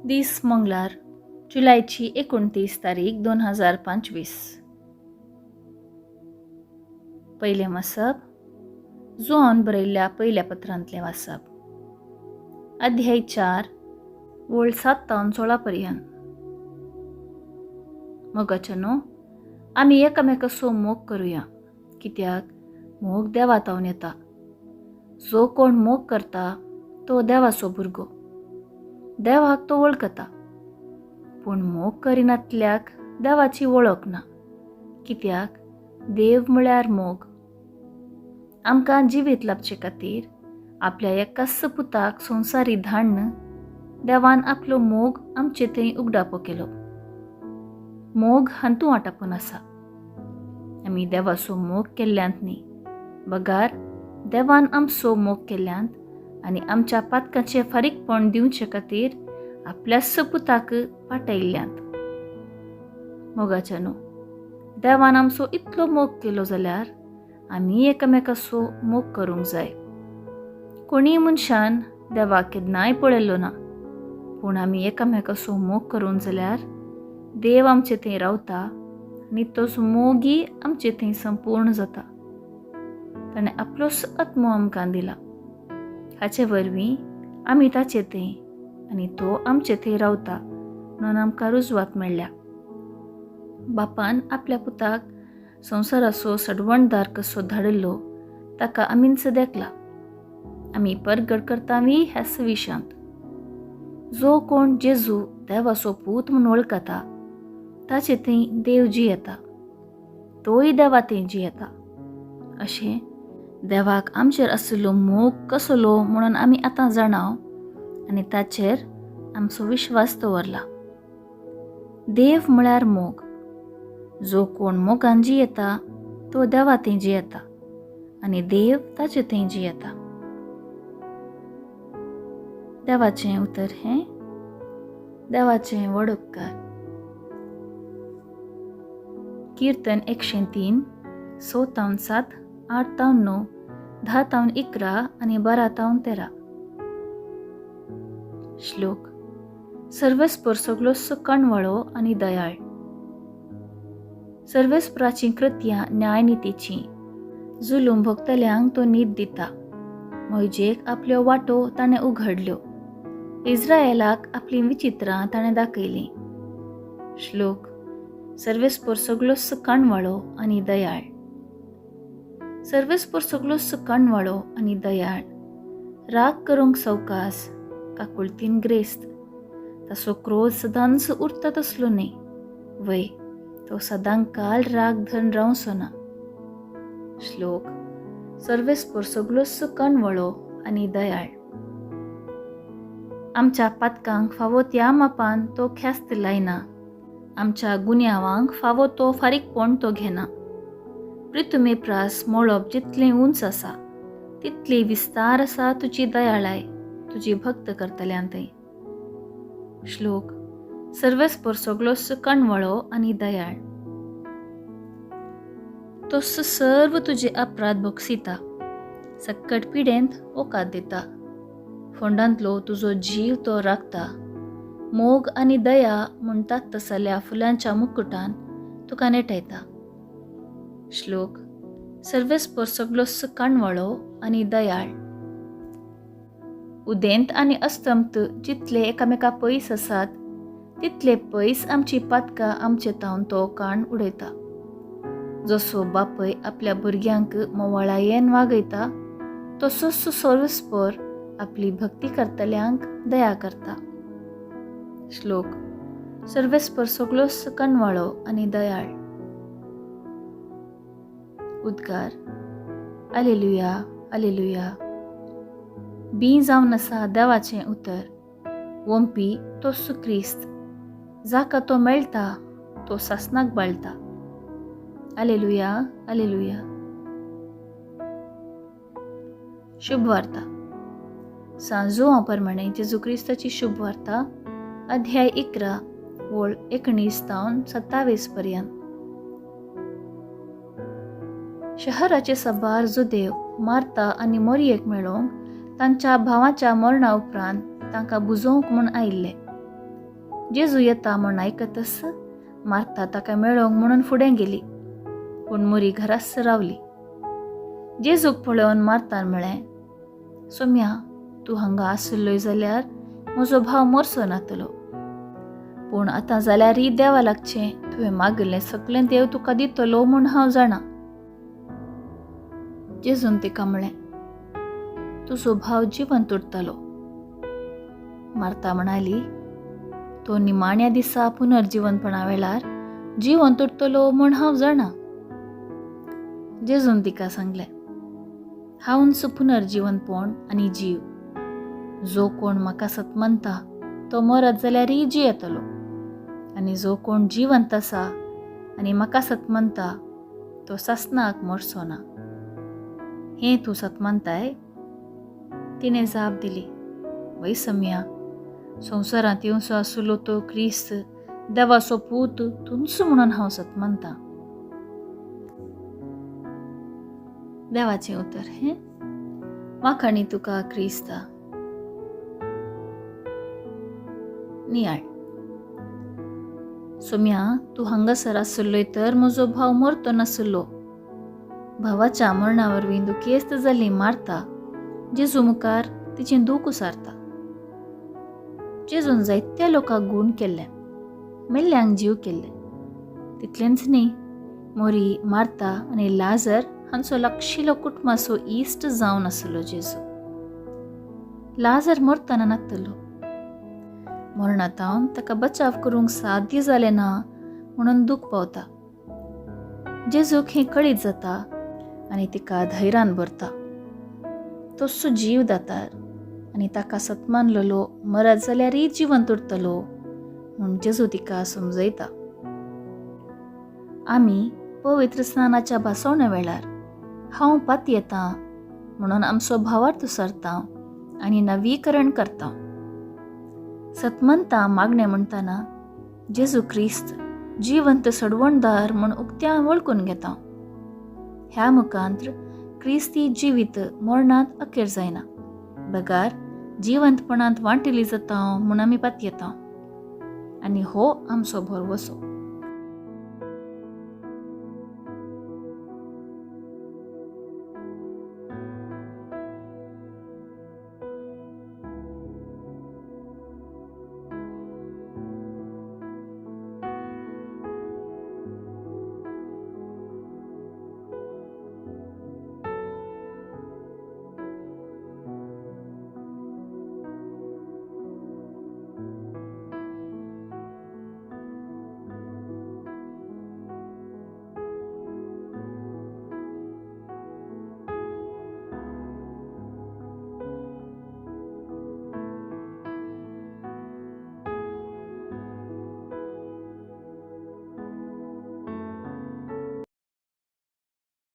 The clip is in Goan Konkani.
दीस मंगळार, जुलयची 29 तारीख 2025. पयलें वाचप जुआन बरयल्ल्या पयल्या पत्रांतलें वाचप, अध्याय 4 वळ 7 तावन 16 पर्यंत. मोगाच्या न्हू, आमी एकामेकाचो मोग करुया, कित्याक मोग देवा तावन येता. जो कोण मोग करता तो देवाचो भुरगो, देवाक तो वळखता. पूण मोग करिनातल्याक देवाची वळख ना, कित्याक देव म्हळ्यार मोग. आमकां जिवीत लाबचे खातीर आपल्या एकाच पुताक संवसारी धाडून देवान आपलो मोग आमचे थंय उगडापो केलो. मोग हांतू आटापून आसा, आमी देवाचो मोग केल्ल्यांत न्ही, बगार देवान आमचो मोग केल्ल्यांत आनी आमच्या पातकाचें फारीकपण दिवचे खातीर आपल्याच पुताक पाटयल्ल्यांत. मोगाच्या न्हू, देवान आमचो इतलो मोग केलो जाल्यार आमी एकामेकाचो मोग करूंक जाय. कोणीय मनशान देवाक केन्नाय पळयलो ना, पूण आमी एकामेकाचो मोग करूंक जाल्यार देव आमचे थंय रावता आनी तोच मोगी आमचे थंय संपूर्ण जाता. ताणें आपलोच आत्मो आमकां दिला, हाचे वरवीं आमी ताचे थंय आनी तो आमचे थंय रावता म्हणून आमकां रुजवात मेळ्ळ्या. बापान आपल्या पुताक संवसाराचो सडवणदार कसो धाडिल्लो ताका आमीच देखला, आमी परगट करतावी ह्याच विशांत. जो कोण जेजू देवाचो पूत म्हूण वळखता ताचे थंय देव जियेता, तोय देवा थंय जियेता. अशें देवाक आमचेर आशिल्लो मोग कसलो म्हणून आमी आतां जाणाव आनी ताचेर आमचो विश्वास दवरला. देव म्हळ्यार मोग. जो कोण मोगान जियेता तो देवा थंय जियेता आनी देव ताचे थंय जियेता. देवाचें उतर हें देवाचें व्हड उपकार. कीर्तन 103, 6 तावन 7, 8 तावन 9, 10 तावन 11 आनी 12 तावन 13. श्लोक. सर्वेस्पर सगळोच कणवळो आनी दयाळ. सर्वेस्पराचीं कृत्यां न्यायनितीचीं, जुलूम भोगतल्यांक तो नीत दिता. मोयजेक आपल्यो वाटो ताणें उघडल्यो, इस्रायलाक आपलीं विचित्रां ताणें दाखयलीं. श्लोक. सर्वेस्पर सगळोच कणवळो आनी दयाळ. सर्वेस्पर सगळोच कणवळो आनी दयाळ, राग करूंक सवकास, काकुळतीन ग्रेस्त. ताचो क्रोध सदांच उरता तसलो न्ही, वय तो सदां काल राग धरून रावचो ना. श्लोक. सर्वेस्पर सगळोच कणवळो आनी दयाळ. आमच्या पातकांक फावो त्या मापान तो ख्यास्त लायना, आमच्या गुन्यांवांक फावो तो फारीकपण तो घेना. प्रितुमे प्रास मळब जितलें उंच आसा तितली विस्तार आसा तुजी दयाळाय तुजी भक्त करतल्यान थंय. श्लोक. सर्वेस्पर सगळोच कणवळो आनी दयाळ. तोच सर्व तुजे अपराध भोगसिता, सक्कट पिडेंत वकाद दिता. फोंडांतलो तुजो जीव तो राखता. मोग आनी दया म्हणटात तसल्या फुलांच्या मुकुटान तुका नेटयता. श्लोक. सर्वेस्पर सगळोच कणवळो आनी दयाळ. उदेंत आनी अस्तंत जितले एकामेका पयस आसात तितले पयस आमची पातकां आमचे तावन तो काण उडयता. जसो बापय आपल्या भुरग्यांक मोवाळायेन वागयता तसोच सर्वेस्पर आपली भक्ती करतल्यांक दया करता. श्लोक. सर्वेस्पर सगळोच कणवाळो आनी दयाळ. उद्गार. Alleluia, alleluia. बी जावन आसा देवाचें उतर, वोमपी तो सुक्रिस्त, जाका तो मेळटा तो सासनाक बाळटा. Alleluia, alleluia. शुभ वार्ता. सांजो प्रमाणे जेजू क्रिस्ताची शुभ वार्ता, अध्याय 11 वळ 19 तावन 27 पर्यंत. शहराचे सबार जुदेव मार्ता आनी मोरयेक मेळोवंक तांच्या भावाच्या मरणा उपरांत तांकां बुजोवंक म्हूण आयिल्ले. जेजू येता म्हूण आयकतच मार्ता ताका मेळोंक म्हणून फुडें गेली, पूण मोरी घराच रावली. जेजूक पळोवन मार्तान म्हळें, सोम्या, तूं हांगा आशिल्लोय जाल्यार म्हजो भाव मरचो नातलो. पूण आतां जाल्यारय देवा लागचें तुवें मागिल्लें सगळें देव तुका दितलो म्हूण हांव जाणा. जेजून तिका म्हळें, तुजो भाव जिवंत उरतलो. मार्ता म्हणाली, तो निमाण्या दिसा पुनर्जिवनपणा वेळार जिवंत उरतलो म्हूण हांव जाणा. जेजून तिका सांगलें, हांवूच पुनर्जिवनपण आनी जीव. जो कोण म्हाका सत मानता तो मरत जाल्यारय जियेतलो, आनी जो कोण जिवंत आसा आनी म्हाका सत मानता तो सासणाक मरचो ना. हें तूं सत मानताय? तिणें जाप दिली, वय सम्या, संवसारांत येवचो आसलो तो क्रिस्त देवाचो पूत तूंच म्हणून हांव सत मानता. देवाचें उतर हें वाखाणी तुका क्रिस्ता. नियाळ. सोम्या, तूं हांगासर आसलोय तर म्हजो भाव मरतो नासलो. भावाच्या मरणा वरवीं दुखेस्त जाल्ली मारता जेजू मुखार तिचें दूख उसारता. जेजून जायत्या लोकांक गूण केल्ले, मेल्ल्यांक जीव केल्ले. तितलेंच न्ही, मोरी, मार्ता आनी लाजर हांचो लागशिल्लो कुटुंबाचो इश्ट जावन आसलो जेजू. लाजर मरतना नातलो. मरणांत ताका बचाव करूंक साध्य जालें ना म्हणून दूख पावता. जेजूक हें कळीत जाता आनी तिका धैर्यान भरता. तस्सो जीव दातार आनी ताका सतमानलेलो मरत जाल्यारय जिवंत उरतलो म्हूण जेजू तिका समजयता. आमी पवित्र स्नानाच्या भासवण्या वेळार हांव पातयेतां म्हणून आमचो भावार्थ सरता आनी नवीकरण करता. सतमनता मागणें म्हणटना जेजू क्रिस्त जिवंत सडवणदार म्हूण उक्त्यान वळखून घेता. ह्या मुखांत्र क्रिस्ती जिवीत मरणांत अखेर जायना, बगार जिवंतपणांत वांटिली जाता म्हूण आमी पातयेता, आनी हो आमचो भरवसो.